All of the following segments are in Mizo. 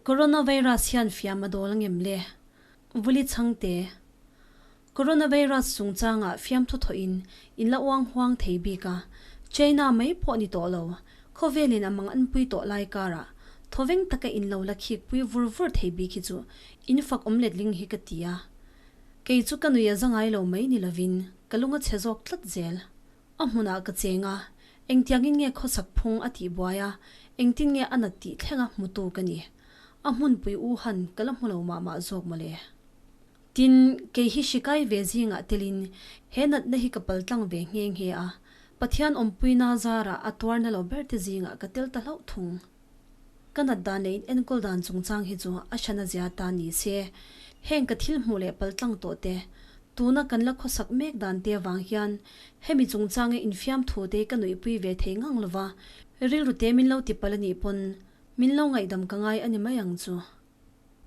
Coronavirus hian fiam a dawl angem le? Vuli chhangte, Coronavirus chungchangah fiamthu thawhin in la uang huang thei bik a, China mai pawh ni tawh lo, khawvelin a mang an pui tawh lai karah thawveng taka in lo la khik pui vur vur thei bik hi chu in fak awm letling hi ka ti a. Kei chu ka nui a za ngai lo mai ni lovin ka lung a chhe zawk tlat zel. A hmunah ka cheng a, engtiangin nge khawsak phung a tih buai a, engtin nge a nat tih thlenga hmutu ka ni. A hmunpui u han ka la hmu lo mah mah zawk mawle. Tin, kei hi hrikai ve zingah telin he natna hi ka paltlang ve nghe nghe a, Pathian awmpuina zarah a tuarna lo ber te zingah ka tel ta hlauh thung. Ka nat dan leh in enkawl dan chungchang hi chu a hran a zia ta ni se, heng ka thil hmuh leh paltlang tawh te, tuna kan la khawsak mek dan te avang hian hemi chungchanga infiam thu te ka nuihpui ve thei ngang lova, rilru te min lo ti palh a nih pawn min lo ngaihdam ka ngai a ni mai ang chu.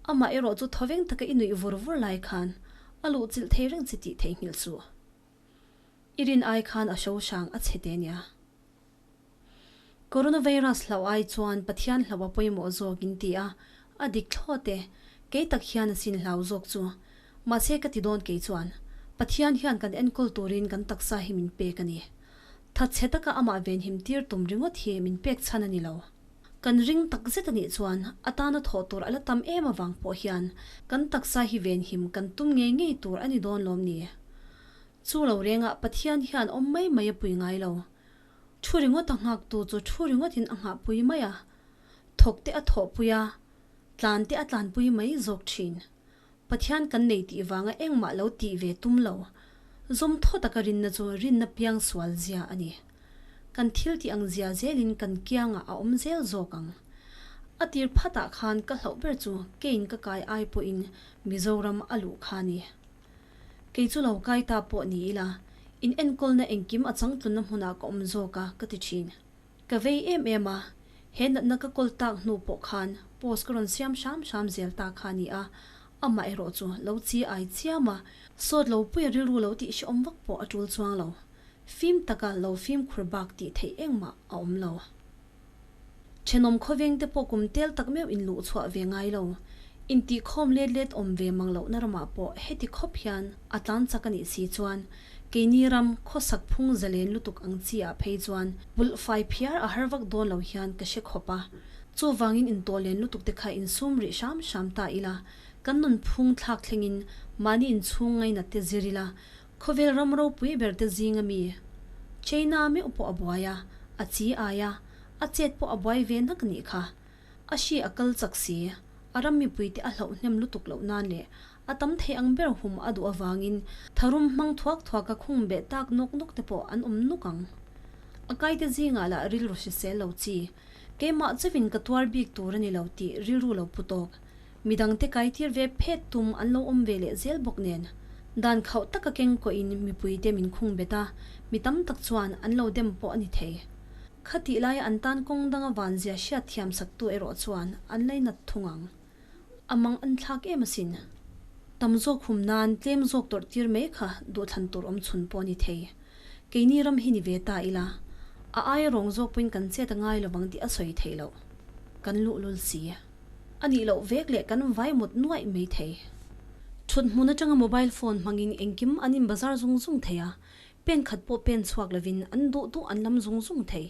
Amah erawh chu thawveng taka i nuih vur vur lai khan a luh chilh thei reng che tih theihnghilh suh. I rin ai khan a hro hrang a chhe te nia. Coronavirus hlauh ai chuan Pathian hlauh a pawimawh zawk in ti a, a dik thlawt e. Kei tak hian a sin hlau zawk chu. Mahse ka ti dawn kei chuan, Pathian hian kan enkawl turin kan taksa hi min pek a ni. Thatchhe taka amah venhim tir tum ringawt hi min pek chhan a ni lo. Kan ring tak zet a nih chuan a tana thawh tur a la tam em avang pawh hian kan taksa hi venhim kan tum ngei ngei tur a ni dawn lawm ni? Chu lo rengah Pathian hian awm mai mai a pui ngai lo. Thu ringawt a nghaktu chu thu ringawtin a nghahpui mai a, thawk te a thawhpui a, tlan te a tlanpui mai zawk thin. Pathian kan nei tih vanga engmah lo tih ve tum lo. Zawm thaw taka rinna chu rinna piang sual zia a ni. Kan thil tih ang zia zelin kan kiangah a awm zel zawk ang. A tir phatah khan ka hlauh ber chu kein ka kai ai pawhin Mizoram a luh kha ni. Kei chu lo kai ta pawh ni ila, in enkawlna engkim a changtlunna hmunah ka awm zawk a ka ti thin. Ka vei em em a, he natna ka kawl tak hnu pawh khan post ka rawn siam hram hram zel ta kha a ni a, amah erawh chu lo chi ai chiam a, sawt lo puia rilru lo tih hrehawm vak pawh a tul chuang lo. Fim taka lo fimkhur bak tih theih engmah a awm lo. Thenawm khawveng te pawh kum tel tak meuh in luh chhuah ve ngai lo. Intihkhawm let let awm ve mang lohna ramah pawh heti khawp hian a tlan chak a nih si chuan keini ram khawsak phung zalen lutuk ang chi ah phei chuan pulh fai phiar a har vak dawn lo hian ka hre khawp a. Chuvangin intawh len lutuk te kha insum rih hram hram ta ila, kan nun phung thlak thlengin mahni inchhung ngainat te zir ila, Khawvel ram ropui ber te zing ami China meuh pawh a buai a, a chi ai a, a chet pawh a buai ve nak nih kha. A hri a kal chak si, a ram mipui te a hlauh hnem lutuk loh nan leh a tam thei ang ber hum a duh avangin tharum hmang thuak thuak a khung beh tak nawk nawk te pawh an awm nuk ang. A kai te zingah lah rilru hrisel lo chi, keimah chauhin ka tuar bik tur a ni lo tih rilru lo pu tawk. Midangte kaitir ve phet tum an lo awm ve leh zel bawk nen, dan khauh taka keng kawhin mipuite min khung bet a, mi tam tak chuan an lo dem pawh a ni thei. Khatih laia an tan kawng danga vanzia hriat thiam saktu erawh chuan an lainat thung ang. A mang an thlak em asin. Tam zawk hum nan tlem zawk tawrh tir mai kha duhthlan tur awm chhun pawh a ni thei. Keini ram hi ni ve ta ila, a aia rawng zawk pawhin kan chet a ngai lovang tih a sawi theih loh. Kan luhlul si. A nih loh vek leh kan vai mut nuaih mai thei. Thut hmun atanga mobile phone hmangin engkim an in bazar zung zung thei a, pen khat pawh pen chhuak lovin an duh duh an lam zung zung thei.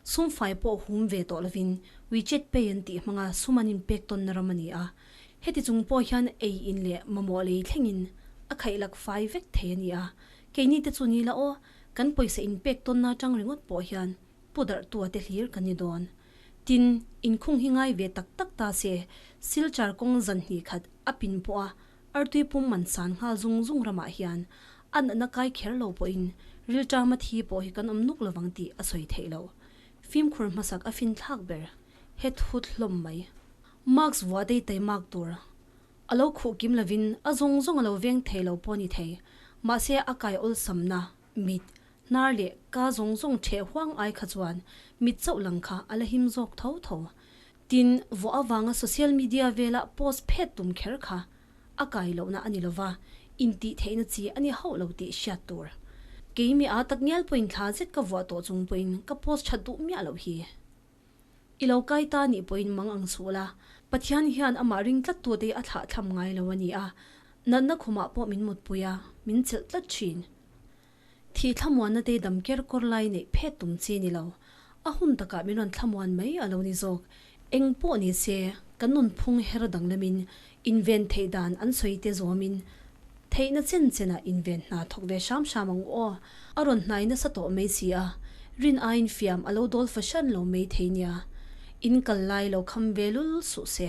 Sum fai pawh hum ve tawh lovin WeChat Pay an tih hmanga sum an inpek tawnna ram a ni a. Heti chung pawh hian ei in leh mamawh lei thlengin a khaihlak fai vek thei a ni a. Keini te chu ni la aw, kan pawisa inpek tawnna atang ringawt pawh hian pu darh tua te hlir kan ni dawn. Tin, inkhung hi ngai ve tak tak ta se, Silchar kawng zan hnih khat a pin pawh a artui pum man san nghal zung zung ramah hian a natna kai kher lo pawhin rilṭama thi pawh hi kan awm nuk lovang tih a sawi theih loh. Fimkhur hmasak a fin thlak ber. Het hut hlawm mai. Mask vuah dei taimak tur a lo khuh kim lovin a zawng zawng a lo veng thei lo pawh a ni thei. Mahse a kai awlsamna mit Hnar leh ka zawng zawng ṭheh huang ai kha chuan mit chauh lang kha a la him zawk tho tho. Tin, vawh avanga social media vela post phet tum kher kha a kai lohna a ni lova, intih theihna chi a ni hauh lo tih hriat tur. Keimi a tak ngial pawhin thla zet ka vuah tawh chung pawhin ka post ṭhat duh miah loh hi. I lo kai ta nih pawhin mang ang chhuh la. Pathian hian amah ring tlat tute hi a thlahthlam ngai lo a ni a, natna khumah pawh min mutpui a, min chelh tlat thin. Thih thlamuanna te dam ker kawr lai neih phet tum chi ni lo. A hun takah min rawn thlamuan mai a lo ni zawk. Eng pawh ni se, kan nunphung her danglamin inven theih dan an sawi te zawmin theihna chen chenah inven hna thawk ve hram hram ang u aw. A rawn hnai nasa tawh mai si a, rin aiin fiam a lo dawl fahran lo mai thei nia. In kal lai lo kham ve lul suh se.